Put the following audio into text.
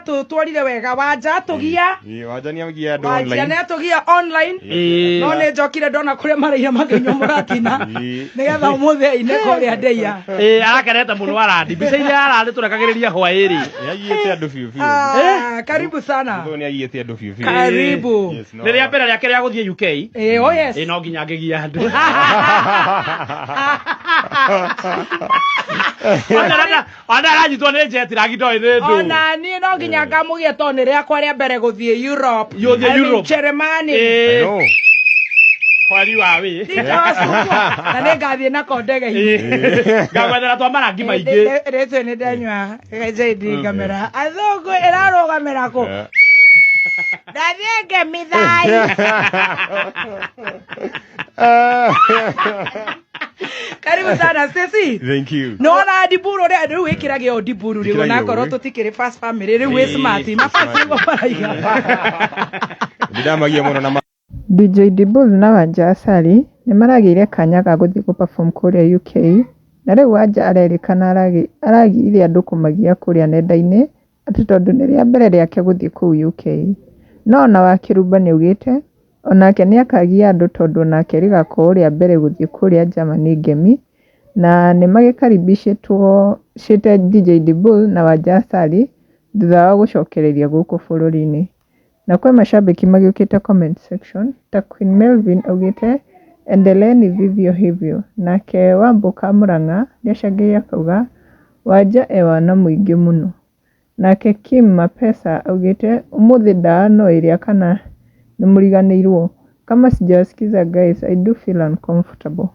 atũtwarire wega. Wanja atũgia. Ĩĩ, Wanja nĩ agia andũ Wanjia online. nĩ atũgia online. Ĩĩ. No nĩ njokire ndona kũrĩa maraira makĩnyua mũratina. Ĩĩ. Nĩgetha ũmũthĩ aine kũrĩa ndeia. Ĩĩ, arakenete mũno arandi mbica iria arandi tũrekagĩrĩria hwaĩ-rĩ. Nĩ agiĩte andũ biũ biũ. Ah, karibu sana. Mũthoni nĩ agiĩte andũ biũ biũ. Karibu. Yes, no. Nĩ rĩa mbere rĩake rĩa gũthiĩ UK. Ĩĩ, oh yes. Ĩĩ, no nginya ngĩgia andũ. Ona aranyitwo nĩ jet lag ndoĩ nĩ ndũ. Ona niĩ no nginya ngamũgia tondũ nĩ rĩakwa rĩa mbere gũthiĩ Europe. Gũthiĩ I mean, Europe. Jeremani. Ĩĩ. I know. Hwari wa wĩ. Ndikawasumbua. Na nĩ ngathiĩ nako ndege-inĩ. Ĩĩ. Ngagwethera twa marangi maingĩ. Rĩtũ nĩ ndanyua JD ngamera. Athũngũ ĩrarũgamĩra kũ? Yeah. Ndathiĩ ngemi thai. Karibu sana Stacy. Thank you. Nona ndiburu rä rä u ä kä rage o ndiburu rä u Ĩkĩrage onakorwo ũguo. tå tikä rä first family rä u wä smart mabasi nĩguo maraiga. Ndĩndamagia mũno na DJ Dibul na Wanja Asali nĩmaragĩire kanya ga gũthiĩ gũ perform kũrĩa UK na rĩu Wanja arerĩkana aragiire andũ kũmagia kũrĩa nenda-inĩ atĩ tondũ nĩ rĩa mbere rĩake gũthiĩ kũu UK. No ona Wakĩrumba nĩaugĩte onake nĩakagia andũ tondũ onake rĩgakorwo rĩa mbere gũthiĩ kũrĩa Germany Ngemi na nĩmagĩkaribicĩtwo DJ Dibul na Wanja Asali thutha wao gũcokereria gũkũ bũrũri-inĩ. Na kwĩ mashabiki magĩũkĩte comment section ta Queen Melvin augĩte endeleeni vivyo hivyo, nake Wambũka Murang'a nĩacangĩire akauga Wanja e wana mũingĩ mũno. Nake Kim Mapesa augĩte ũmũthĩ ndawa no ĩrĩa kana nĩmũriganĩirwo? Kama sijawasikiza guys I do feel uncomfortable.